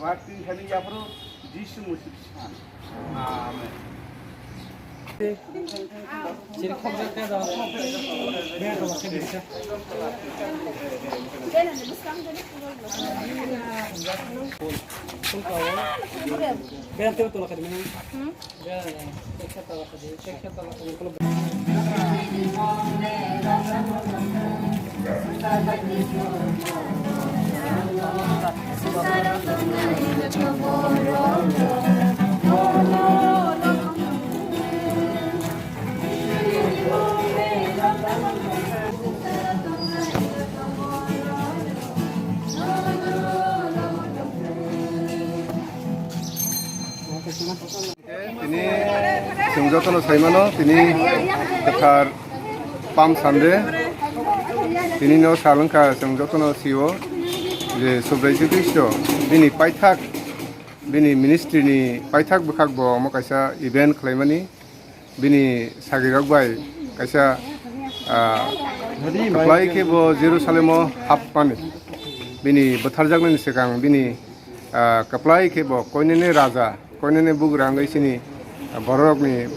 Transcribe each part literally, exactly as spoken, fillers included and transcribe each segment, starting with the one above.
Baktwi thani yaphuru Jisu Musi bwskan. Amen. Tini chwng jotono sai mano, tini kwthar Palm Sunday. Tini no sal wngkha, chwng jotono sio je Subrai Jukristo bini paithak, bini ministry ni paithak bwkhak bo omo kaisa event khlaimani. Bini sagirok bai kaisa, ah, kwplai khe bo Jerusalem o hapmani. Bini bwtharjaknani swkang bini, ah, kwplai khe bo koinene raja, koinene bugra wngwi chini, ah, bororokni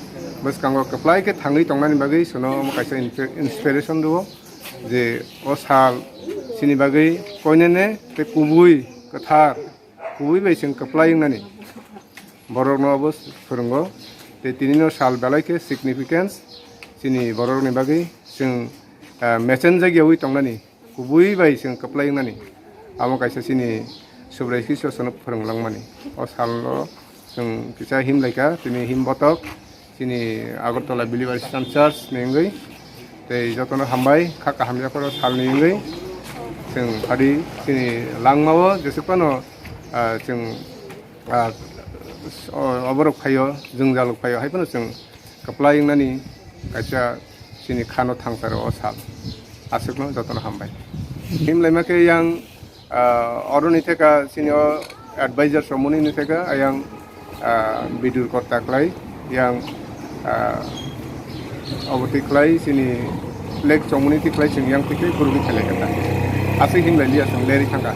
bwskango kwplai khe thangwi tongnani bagwi chwngno omo kaisa inspi-, inspiration rwo je o sal chini bagwi koinene tei kubui kwthar kubui bai chwng kwplai wngnani borokno obo phwrwngo. Tei tinino sal belai khe significance chini borokni bagwi chwng, ah, mechenjakyawi tongnani kubui bai chwng kwplai wngnani. Amo kaisa chini Subrai Kishore sono phwrwng langmani. O salno chwng kisa him laikha, tini him botok. Chini Agartala Believer Christian Church ni wngwi tei jotono hambai kha kaham yapharo salni wngwi chwng phadi chini langmao jesuk phano, ah, chwng, ah, o-, oborok phaio, jwngjalrok phaio, hai phano chwng kwplai wngnani kaisa chini khano thangsa rw o sal. Aswkno jotono hambai. Himlaima khe yang, ah, oroni theka chini o advisor somoni ni theka ayang, ah, bidur kota klai yang, ah, obo twi klai chini flag chongmani twi klai chwng yang twi khe gurugwi khelai kha ta. Aswk himlai liya chwng leri thangkha.